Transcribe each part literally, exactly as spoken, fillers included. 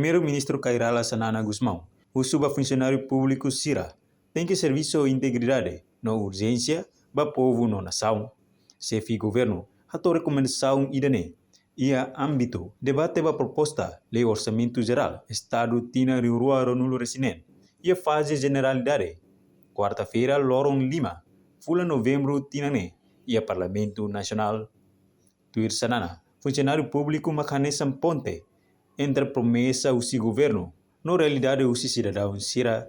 Primeiru-Ministru Kay Rala Xanana Gusmão husu ba funsionáriu públiku sira tenke servisu ho integridade no urjénsia ba povu no nasaun. Xefe Governu hato'o rekomendasaun ida-ne'e iha ámbitu debate ba proposta Lei Orsamentu Jerál Estadu tinan rihun rua ruanulu-resin-neen iha faze jeneralidade, kuarta-feira, loron lima fulan Novembru tinan ne'e, iha Parlamentu Nasionál. Tuir Xanana, funsionáriu públiku mak hanesan ponte entre promesa husi governu no realidade husi sidadaun sira.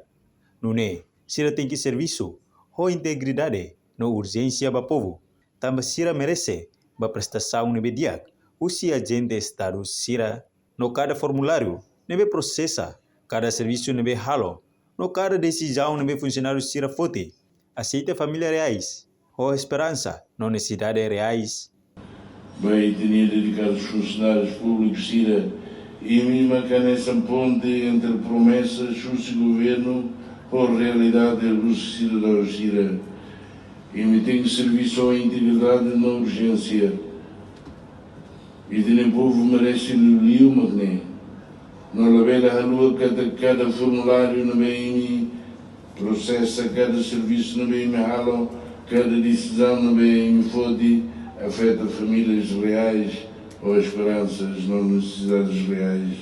Nune'e, sira tenke servisu ho integridade no urjénsia ba povu, tanba sira merese ba prestasaun ne'ebé di'ak husi ajente Estadu sira. No kada formuláriu ne'ebé prosesa, kada servisu ne'ebé halo, no kada desizaun ne'ebé funsionáriu sira foti, aseita família reais ho esperansa no nesesidade reais. Ba ita-nia dedikadu funsionáriu públiku sira, imi mak hanesan ponte entre promesa husi governu ho realidade husi sidadaun sira. Imi tenke servisu ho integridade no urjénsia. Ita-nia povu merese liuliu mak ne'e. No labele haluha katak kada formuláriu ne'ebé imi prosesa, kada servisu ne'ebé imi halo, kada desizaun ne'ebé imi foti afeta famílias reais ho esperansas no nesesidades reais.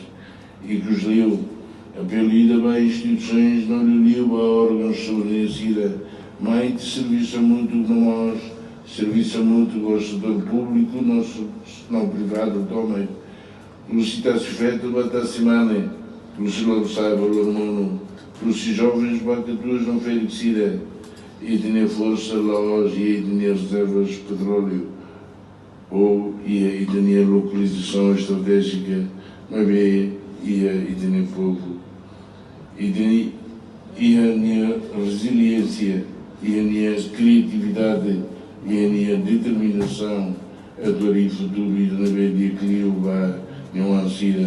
Ikusliu, apelu ida ba instituisoens no liuliu ba órgaun soberania sira, mai ita servisu hamutuk no mós, servisu hamutuk ho setór públiku no, no privadu tomak. Husi tasi-feto ba tasi-mane, husi lorosa'e ba loromonu, husi jovens ba katuas no ferik sira, ita-nia forsa la'ós iha ita-nia rezervas petróleu ou iha ita-nia lokalizasaun estratéjika, maibé iha ita-nia povu. Ita-nia, iha nia reziliénsia, iha nia kriatividade, iha nia determinasaun atu harii futuru ida ne'ebé di'ak liu ba nia oan sira,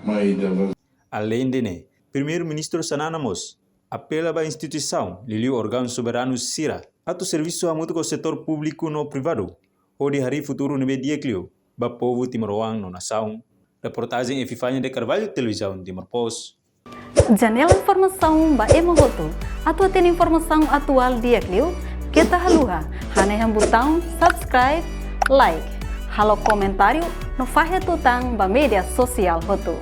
mai ita avansa. Aleinde ne'e, Primeiru-Ministru Xanana mós apela ba instituisaun, liuliu órgaun soberanu sira, atu servisu hamutuk ho setór públiku no privadu, hodi harii futuru ne'ebé di'ak liu ba povu timoroan no nasaun. Reportajen Epifania de Carvalho, Televizaun Timor Post. Janela informasaun ba ema hotu. Atu hatene informasaun atuál di'ak liu, keta haluha hanehan butaun subscribe, like, halo komentáriu no fahe tutan ba média sosiál hotu.